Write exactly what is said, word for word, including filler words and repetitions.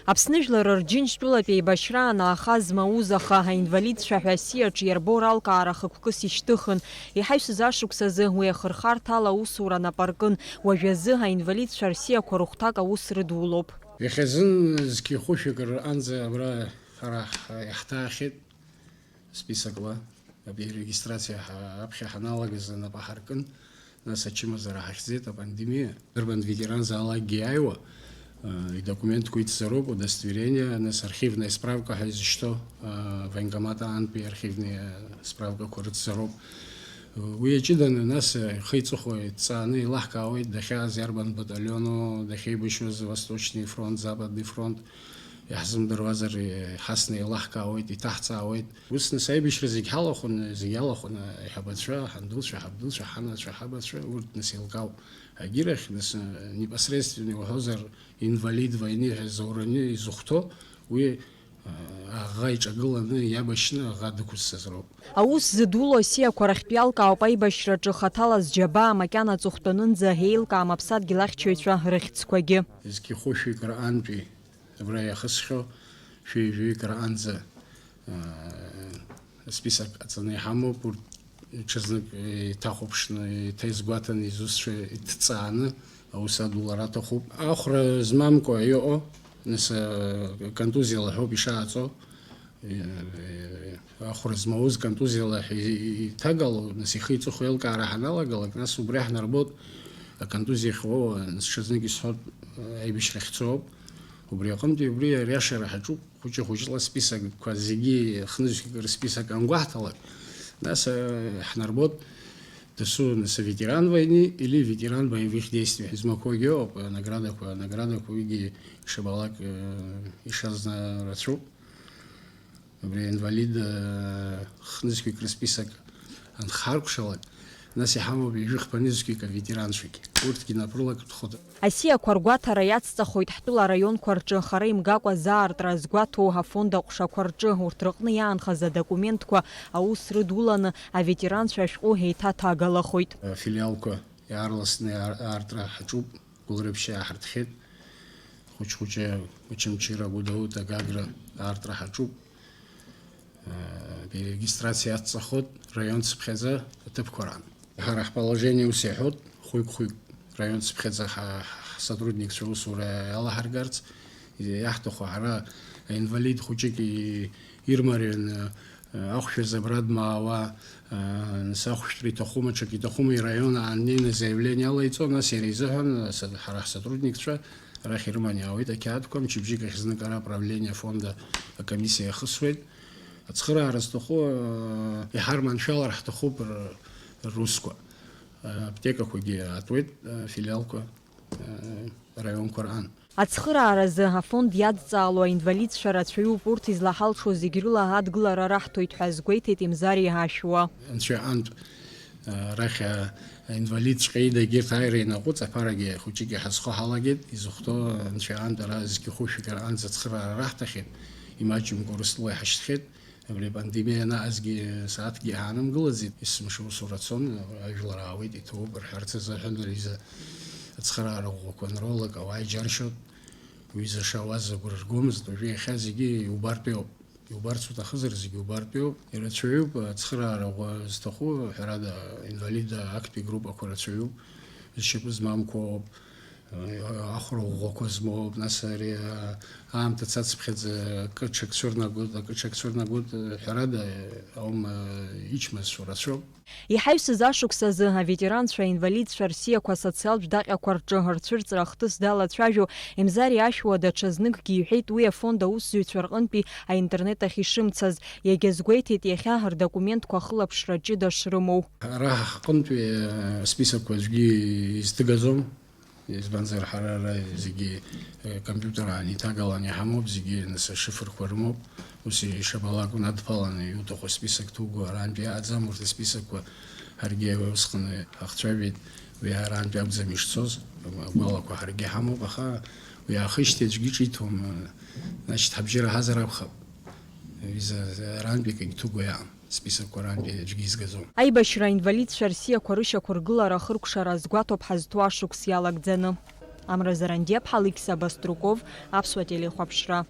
Аԥсны жәлар рџьынџьтәылатә еибашьраан ааха змауз, аха аинвалидцәа ҳәа асиаҿ иарбоу ралкаара хықәкыс ишьҭыхын. Иҳаҩсыз ашықәсазы уи ахырхарҭа ала аусура нап аркын. Уажәазы аинвалидцәа рсиақәа рыхәҭак аус рыдулоуп. Иахьазын зқьи хәышәи акыр анӡа абра ҳара ҳ-, иаҳҭаахьеит. Списокла, абри арегистрациа ҳа-, аԥхьа ҳаналагаз анапы ҳаркын, нас ачымазара ҳахьӡеит, апандемиа. Дарбан ветеран залакгьы иааиуа, э, идокументқәа иҭҵароуп, удостоверение, нас архивная справка ҳәа изышьҭоу, э, военкомат аантәи архивные справкақәа рыҭҵароуп. Уи иаҷыданы, нас, э, ихы-иҵыхәа иҭҵааны еилаҳкаауеит, дахьааз иарбан батальону, дахьеибашьуаз Восточный фронт, Западный фронт, иаҳзымдыруазар, иҳасны еилаҳкаауеит, иҭаҳҵаауеит. Ус нас аибашьра зегь ҳалахәын, зегь алахәын, аиҳабацәа, ҳандуцәа, ҳабдуцәа, ҳанацәа, ҳабацәа, урҭ нас еилкаауп. Агьырахь, нас, непосредственно иуҳәозар, инвалид войны ҳәа заураны изыхәҭоу, уи, аӷа иҿагыланы, иабашьны аӷа дықәызцаз роуп. Аус зыдуло асиақәа рахьтә иалкаауп аибашьраҿы хаҭала зџьабаа макьана аҵыхәтәанынӡа еилкаам аԥсадгьыл ахьчаҩцәа рыхьӡқәагьы. Зқьи хәышәи акыр антәи абра иахысхьоу шәи жәаҩык раанӡа, аа, список ҟаҵаны иҳамоуп, урҭ ҽазнык еиҭахәаԥшны, еиҭаизгәаҭаны, изусҭцәа иҭҵааны аус адулара аҭахуп. Ахәра змамкәа иҟоу, нас, аа, контузиала ҳәоуп ишааҵо, ахәра змауз контузиала ҳәа иҭагало, нас ихы-иҵыхәа еилкаара ҳаналагалак, нас убри ҳнарбоит, аконтузиа ахьуоу, нас ҽазнык исҳәоит, аибашьра ахьцо ауп. Убри аҟынтәи убри ариашара ҳаҿуп, хәыҷы-хәыҷла списокқәа зегьы, хнызқьҩык рсписок ангәаҳҭалак, нас, э, ҳнарбоит досу, нас, ветеран войны или ветеран боевых действий ҳәа змақәоугьы ыҟоуп, анаградақәа, анаградақәа уигьы ишабалак, э, ишазна рацәоуп. Абри аинвалид, э, хнызқьҩык рсписок анхаркәшалак, нас иҳамоуп ҩажәи хԥа нызқьҩык аветеранцәагь. Урҭгьы напрылак рҭахуп. Асиақәа ргәаҭара иацҵахоит ҳтәыла араионқәа рҿы хара имгакәа заартра згәаҭоу афонд аҟәшақәа рҿы, урҭ рыҟны иаанхаз адокументқәа аус рыдуланы аветеранцәа ашәҟәы еиҭаҭагалахоит. Афилиалқәа иаарласны иаар-, аартра ҳаҿуп, гәылрыԥшьа иааҳартхьеит. Хәыҷ-хәыҷы Очамчыра, Гәдоуҭа, Гагра аартра ҳаҿуп. Перерегистрациа иацҵахоит раион цыԥхьаӡа аҭыԥқәа раан. Ҳара ҳположение ус иҳәоит, хәҩык-хәҩык раион цыԥхьаӡа ҳа-, ҳсотрудникцәа аусура иалаҳаргарц, иаҳҭаху ҳара аинвалид хәыҷык и-, ирмарианы, ахәшә азы абра дмаауа, нас ахәшәтәра иҭахума, ҽак иҭахума, ираион аан днеины заявление алаиҵо, нас иара изыҳәан са-, ҳара ҳсотрудникцәа арахь ирыманы иаауеит ақьаадқәа, мчыбжьык ахь знык ара аправление афонда акомиссиа иахысуеит. Ацхыраара зҭаху, э, иҳарманшәалар ҳҭахуп р-, русқәа. Э, аптекақәагьы аатуеит, э, филиалқәа, э, раионқәа раан. Ацхырааразы афонд иадҵаало аинвалидцәа рацәаҩуп, урҭ излаҳалшо зегь рыла адгылара раҳҭоит ҳәа азгәеиҭеит Имзариа Ашәуа. Анцәа иҟынтә, э, арахь, э, аинвалидҵәҟьа идагьы ирҭ ааира ианаҟәыҵ, аԥарагьы хәыҷык иҳазхо ҳалагеит, изыхәҭоу Анцәа иҟынтә ара зқьи хәышәи акыр анӡа ацхыраара раҳҭахьеит, имаҷымкәа Урыстәыла иҳашьҭхьеит. Абри апандемиа анаҟазгьы сааҭкгьы ҳаанымгылаӡеит, есымша усура цон, ажәлар аауеит, иҭоуп рҳәарц азыҳәан, аҩыза ацхыраара ӷәӷәақәа анроулак ауаа иџьаршьоит, уҩыза шауаз агәра ргомызт, уажәы иахьа зегьы иубартәиоуп, иубарц уҭахызар зегьы убартәиоуп, ирацәаҩуп ацхыраара ӷәӷәа зҭаху, ҳәарада, инвалид актәи группақәа рацәаҩуп, зшьапы змамкәа ыҟоуп. Ахәра ӷәӷәақәа змоуп, нас ари, а, аамҭа цацыԥхьаӡа акы ҽак цәырнагоит, акы ҽак цәырнагоит, ҳәарада, аума ичмазцәоу рацәоуп. Иҳаҩсыз ашықәсазы аветеранцәа, аинвалидцәа рсиақәа асоциалтә даҟьақәа рҿы рцәырҵра ахҭыс далацәажәо Имзариа Ашәуа даҽазныкгьы иҳәеит, уи афонд аусзуҩцәа рҟынтәи аинтернет ахь ишымцаз. Иагьазгәеиҭеит иахьа рдокументқәа ахылаԥшра ҷыда шрымоу. Ара ҳҟынтәи, э, списокқәа аӡәгьы изҭыгаӡом. Избанзар, ҳара ара зегьы, э, компиутер аан иҭагалан иҳамоуп, зегьы, нас, ашифрқәа рымоуп. Ус ишабалак унадԥаланы иуҭаху список ҭуго арантәи иааӡам, урҭ асписокқәа ҳаргьы усҟан ҳахцәажәеит, уи арантәи акәӡам ишцоз, агәалақәа ҳаргьы ҳамоуп, аха уи аахижьҭеи аӡәгьы ҿиҭуам, значит, ҳабжьы раҳазар акәхап. Аҩыза, арантәи акгьы ҭуго иаам. Списокқәа рантәи аӡәгьы изгаӡом. Аибашьра аинвалидцәа рсиақәа рышьақәыргылара ахыркәшара азгәаҭоуп ҳазҭоу ашықәс иалагӡаны. Амра Зарандиаԥҳа, Алықьса Баструков, Аԥсуа телехәаԥшра.